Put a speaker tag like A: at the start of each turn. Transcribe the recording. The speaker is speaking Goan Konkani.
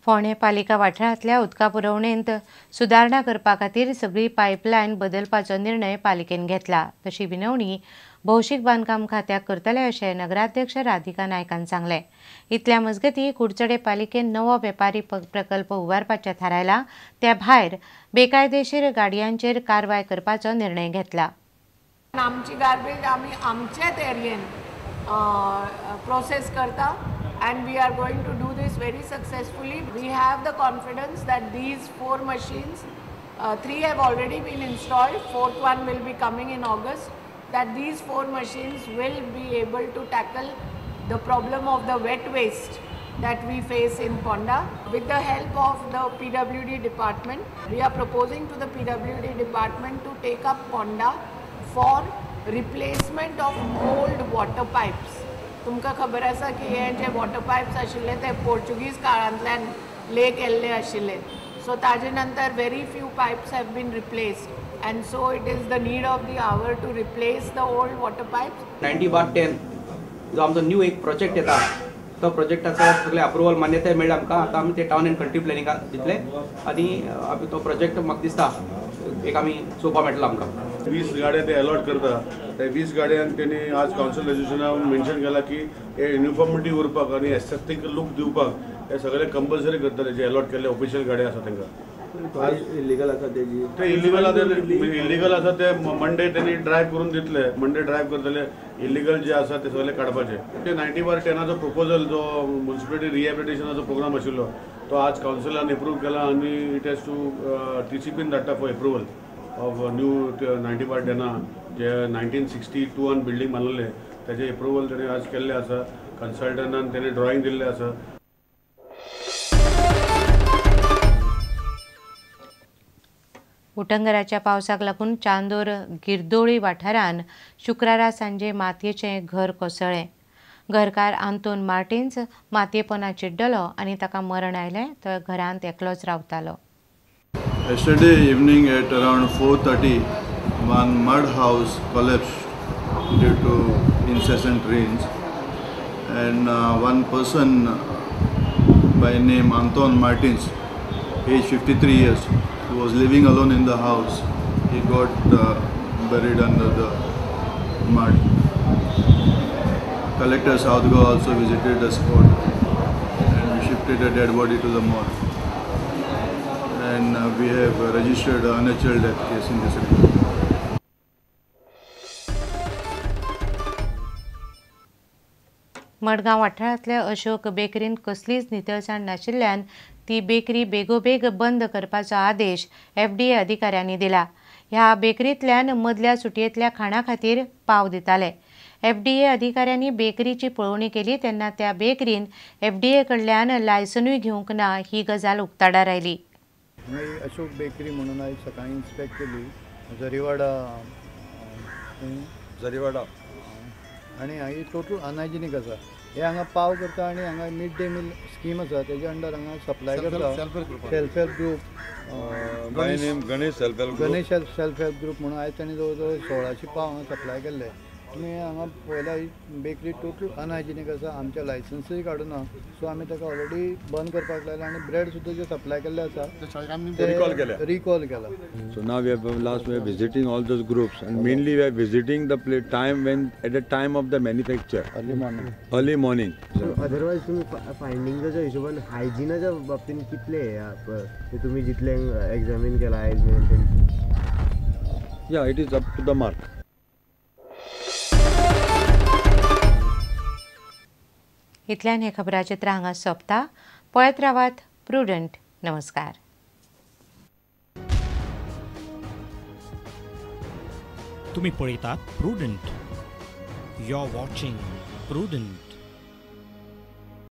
A: फोंडें पालिका वाठारांतल्या उदका पुरवणेंत सुदारणा करपा खातीर सगळी पायपलायन बदलपाचो निर्णय पालिकेन घेतला. तशी विनवणी भौशीक बांदकाम खात्याक करतले अशें नगराध्यक्ष राधिका नायकान सांगलें. इतल्या मजगतीं कुडचडे पालिकेन नवो वेपारी प्रकल्प उबारपाचें थारायलां. त्या भायर बेकायदेशीर गाडयांचेर कारवाय करपाचो निर्णय घेतला.
B: आमची गार्बेज आमी आमच्याच एरियेन प्रोसेस करता and we are going to do this very successfully. We have the confidence that these 4 machines, 3 have already been installed, 4th one will be coming in August, that these 4 machines will be able to tackle the problem of the wet waste that we face in Ponda. With the help of the PWD department, we are proposing to the PWD department to take up Ponda for replacement of old water pipes. तुमकां खबर आसा की हे जे वॉटर पायप्स आशिल्ले ते पोर्चुगीज काळांतल्यान ले केल्ले आशिल्ले. सो ताजे नंतर very few pipes have been replaced and so it is the need of the hour to replace the old water pipes.
C: 90/10 जो आमचो न्यू एक प्रोजेक्ट येता तो प्रोजेक्टाचो सगळे अप्रुवल मान्यताय मेळ्ळी आमकां. आतां आमी ते टावन एंड कंट्री प्लॅनिंगाक दितले आनी आमी तो प्रोजेक्ट म्हाका दिसता एक आमी चोवपाक मेळटलो आमकां.
D: 20 गाड्या ते अलॉट करता. त्या 20 गाड्यांक तेणी आज कावन्सिल रेजोल्युशनान मेन्शन केला की हे युनिफॉर्मिटी उरपाक आनी एस्थेटीक लूक दिवपाक हे सगळे कंपल्सरी करतले जे अलॉट केल्ले ऑफिशियल गाड्या आसा तांकां.
E: इलिगल आसा तेजी
D: ते इलिगल आसा, इलिगल आसा ते मंडे तेणी ड्रायव्ह करून दितले. मंडे ड्रायव्ह करतले, इलिगल जे आसा ते सगळे काडपाचे. ते 90/10 प्रपोजल जो म्युनिसिपॅलिटी रिहॅबिलिटेशनाचो प्रोग्राम आशिल्लो तो आज कावन्सिलान एप्रूव केला आनी it has to TCPन धाडटा for approval of new 90/10 J 1962 building बांदलेले ताजे एप्रुवल तेणी आज केल्ले आसा. कन्सल्टंटान तेणी ड्रॉइंग दिल्लें आसा.
A: उटंगराच्या पावसाक लागून चांदोर गिरदोळी वाठारान शुक्रारा सांजे मातयेचें घर कोसळ्ळें. घरकार आंतोन मार्टिन्स मातयेपणां चिड्डलो आनी ताका मरण आयलें. तो घरांत एकलोच रावतालो.
F: Yesterday evening at around 4:30, one mud house collapsed due to incessant rains, and one person by name Anton Martins, age 53 years, who was living alone in the house, he got buried under the mud. Collector South Goa also visited the spot and we shifted the dead body to the morgue. And we have registered a unnatural death case in this regard.
A: Madgaon वाठारांतल्या अशोक बेकरीन कसलीच नितळसाण नाशिल्ल्यान ती बेकरी बेगोबेग बंद करपाचो आदेश एफडीए अधिकाऱ्यांनी दिला. ह्या बेकरींतल्यान मदल्या सुटयेंतल्या खाणा खातीर पाव दिताले. एफडीए अधिकाऱ्यांनी बेकरीची पळोवणी केली तेन्ना त्या बेकरीन एफडीए कडल्यान लायसनूय घेवंक ना ही गजाल उक्ताडार आयली.
G: अशोक बेकरी म्हणून आयज सकाळी इन्स्पेक्ट केली जरीवाडा जरीवाडा आनी हांगा टोटल अनहायजिनीक आसा. हे हांगा पाव करता आनी हांगा मिड डे मील स्कीम आसा तेजे अंडर हांगा सप्लाय करता. Self help group
F: Ganesh
G: self help group म्हणून आयज तांणी जवळ जवळ 1600 पाव हांगा सप्लाय केल्ले. तुमी हांगा पळयल्यार ही बेकरी टोटल अनहायजिनीक आसा. आमचें लायसन्सूय काडूना, सो आमी ताका ऑलरेडी बंद करपाक लायला आनी ब्रेड सुद्दां जे सप्लाय केल्ले आसा ते रिकॉल केला.
F: So now we have last we are visiting all those groups and mainly we are visiting the time when at the time of the manufacture early morning.
E: Otherwise तुमी फायंडिंग्साच्या हिशोबान हायजिनाच्या बाबतीन कितले तुमी जितले एग्जामीन केला आयज मेरेन?
F: Yeah, it is up to the mark.
A: इतल्यान हे खबराचित्र हांगा सोंपता. पळयत रावात प्रुडंट. नमस्कार.
H: तुम्ही पळयतात Prudent. You are watching Prudent.